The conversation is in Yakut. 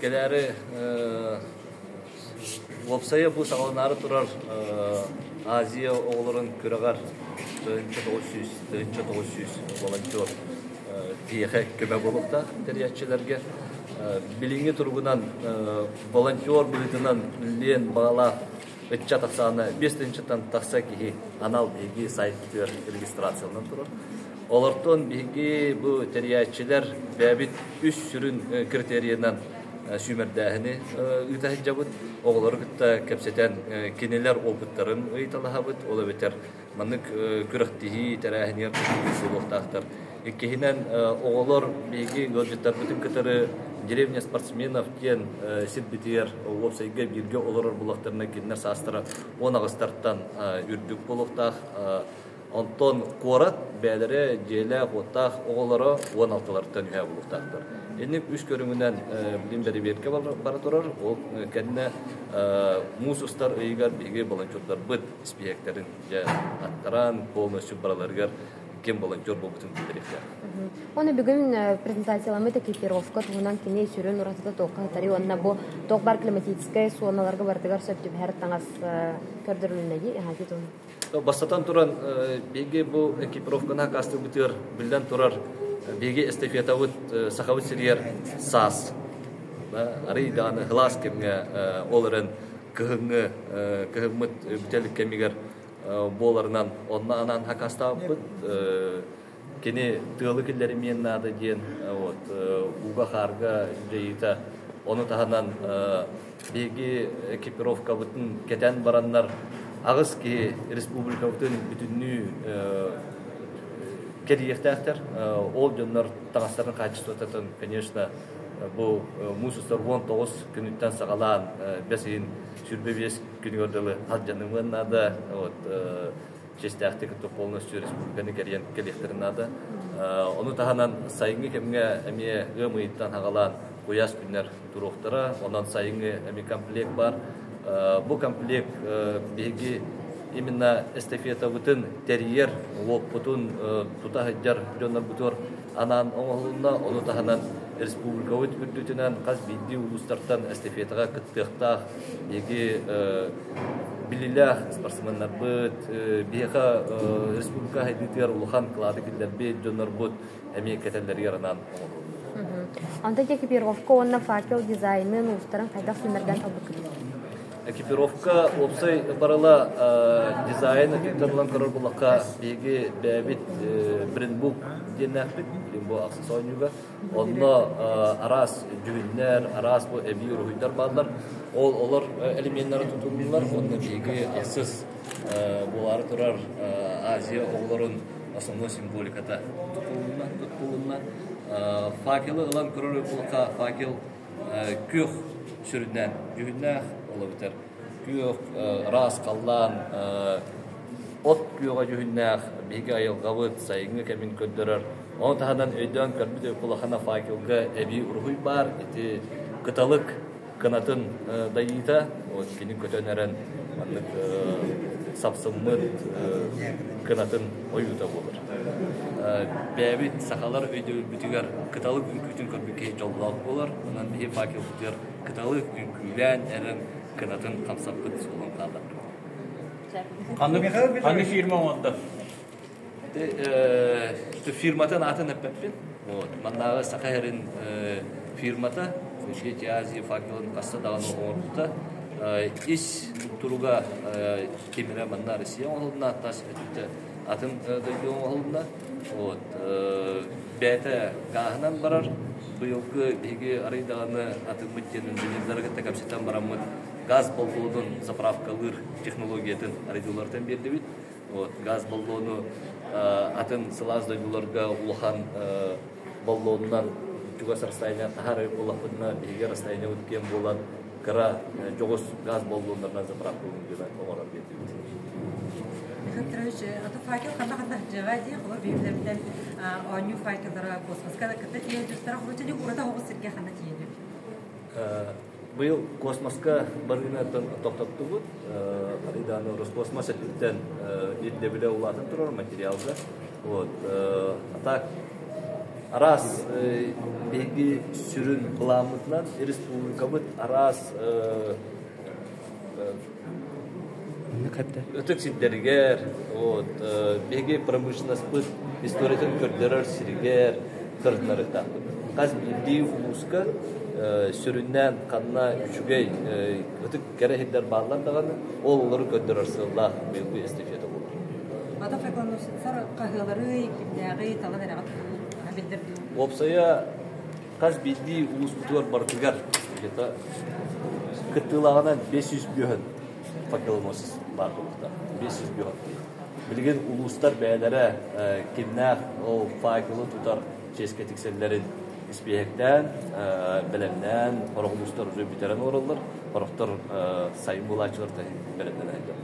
Кэлээри уопсайа бу саҕаланаары турар Азия оҕолорун күрэҕэр 1900 1900 волонтер биһиэхэ көмө буолуохтаах тэрийээччилэргэ. Билиҥҥи туругунан волонтер быһыытынан үлэлиэн баҕалаах ыччат ахсаана 5 тыһыынчаттан тахса киһи анал биһиги сайтыгар регистрацияланан турар. Олортон биһиги бу тэрийээччилэр бэйэбит үс сүрүн критерийынан сүүмэрдээһини ыыта сылдьабыт. Оҕолору кытта кэпсэтэн кинилэр опыттарын ыйыталаһабыт. Ол эбэтэр маннык күрэхтэһии тэрээһинигэр буолуохтаахтар. Иккиһинэн, оҕолор биһиги ыалдьыттарбытын кытары деревня спортсменов диэн сирбитигэр уопсайга бииргэ олорор буоллахтарына кинилэр саастара 18-тартан үрдүк буолуохтаах. Онтон куорат бэйэлэрэ дьиэлээх-уоттаах оҕолоро 16-лартан үһэ буолуохтаахтар. Инник үс көрүҥүнэн билим бэрэбиэркэ бара турар. Ол кэннэ муус устар ыйыгар биһиги волонтердарбыт испииһэктэрин дьэ аттаран полностью бараларыгар ким волонтер буолбутун биллэриэхтээх. Оны бүгүн презентацияламмыт экипировка туһунан кини сүрүн уратыта туохха сытарый уонна бу туох бар климатическай зоналарга барытыгар сөп түбэһэр таҥас көрдөрүлүннэ дии аһаати туһунан. Бастатан туран, биһиги бу экипировканы акаастыырбытыгар биллэн турар, биһиги эстафетабыт Сахабыт сиригэр саас. Арый даҕаны кылаас кэмҥэ ол эрэн кыһыҥҥы кыһыммыт бүтэлик кэмигэр буоларынан онно анаан хакаастаабыппыт. Кини тыалы киллэримиэн наада диэн вот ууга-хаарга дьайыыта ону таһынан биһиги экипировкабытын кэтэн бараннар аҕыс киһи республикабытын бүтүннүү кэрийиэхтээхтэр. Ол дьоннор таҥастарын хаачыстыбатын, конечно, бу муус устар 19 күнүттэн саҕалаан бэс ыйын 25 күнүгэр дылы алдьанымыан наада. Вот чиэстээхтик полностью республиканы кэрийэн кэлиэхтэрин наада. Ону таһынан сайыҥҥы кэмҥэ эмиэ ыам ыйыттан саҕалаан куйаас күннэр туруохтара. Онон сайыҥҥы эмиэ комплект баар. Бу комплект биһиги именно эстафетабытын тэрийэр, уоппутун тута сылдьар дьоннорбутугар анаан оҥоһулунна. Ону таһынан республикабыт үрдүтүнэн хас биирдии улуустартан эстафетаҕа кыттыахтаах биһиги биллиилээх спортсменнарбыт, биһиэхэ республика сайдыытыгар улахан кылааты киллэрбит дьоннорбут эмиэ кэтэллэригэр анаан оҥоһуллар. Онтон экипировка уонна факел дизайнын уустарын хайдах сүүмэрдээн талбыккытый? Экипировка уопсай барыла дизайн өттүттэн ылан көрөр буоллахха, биһиги бэйэбит брендбук диэннээхпит, бу ахсыс оонньууга. Онно араас дьүһүннэр, араас бу эбии уруһуйдар бааллар. Ол олор элеменнары тутуллулар. Онно биһиги ахсыс буолаары турар Азия оҕолорун основной символиката тутулунна, туттулунна. Факелы ылан көрөр буоллахха, факел күөх сүрүннээн дьүһүннээх, ол эбэтэр күөх ыраас халлаан от күөҕэ дьүһүннээх биһиги айылҕабыт сайыҥҥы кэмин көрдөрөр. Ону таһынан өйдөөн көрбүт улахана факелга эбии уруһуй баар. Ити кыталык кынатын дайыыта, вот кини көтөн эрэн маннык сапсыммыт кынатын ойуута буолар. Бэйэбит сахалар өйдөбүлбүтүгэр кыталык үҥкүүтүн көрбүт киһи дьоллоох буолар. Онон биһи факелбытыгар кыталык үҥкүүлээн эрэн кынатын хамсаппыт суолун хаалларбыт. Ханнык фирма оҥордо? Фирматын аатын эппэппин. Вот. Маннааҕы Саха сирин фирмата Дети Азии факелын хасса даҕаны оҥорбута. Ис туруга тимирэ манна Россия оҥоһулунна, тас өттүтэ атын дойду оҥоһулунна. Вот. Бэйэтэ гааһынан барар. Быйылгы биһиги арый даҕаны атыммыт диэн инженердары кытта кэпсэтэн бараммыт газ баллонун заправкалыыр технологиятын арыйдылартан биэрдибит. Вот, газ баллону атын сылаас дойдуларга улахан баллонунан чугас расстояние таһаар буоллахпытына, биһиги расстояниебыт киэҥ буолан кыра дьоҕус газ баллоннарынан заправкалыыр гына оҥорон биэрдибит. Михаил Петрович, аты факел ханна ханна сылдьыаҕа дии, холор биһилэрбитен оонньуу факеллара космоска да кытта тиийэн дьустара, холор урата оҕус сиргэ ханна тиийэн Быйыл космоска барыыны тохтоттубут. Арыйдааны Роскосмос өттүттэн ирдэбилэ улаатан турар материалга. Вот. А так. Араас биһиги сүрүн былааммытынан республикабыт араас ытык сирдэригэр, вот, биһиги промышленностьпыт историятын көрдөрөр сиригэр кырдынарыктаахпыт. Хас биирдии улууска сүрүннээн ханна үчүгэй ытык кэрэ сирдэр бааллар даҕаны, ол олору көрдөрөр сыаллаах быйылгы эстафета буолар. Ата факелоносецтар хаһыалары, кимнээҕи талан эрэҕит биллэр дуу? Уопсайа хас биирдии улууспутугар барытыгар где-то кыттыылааҕынан 500 бүһөн факелоносец баар буолуохтаах. 500 бүһөн. Билигин улуустар бэйэлэрэ кимнээх ол факелы тутар чиэскэ тиксэллэрин испииһэктээн, бэлэмнээн, сорох улуустар уже бүтэрэн олороллор, сорохтор сайын буолааччылар бэлэмнэнэн сылдьаллар.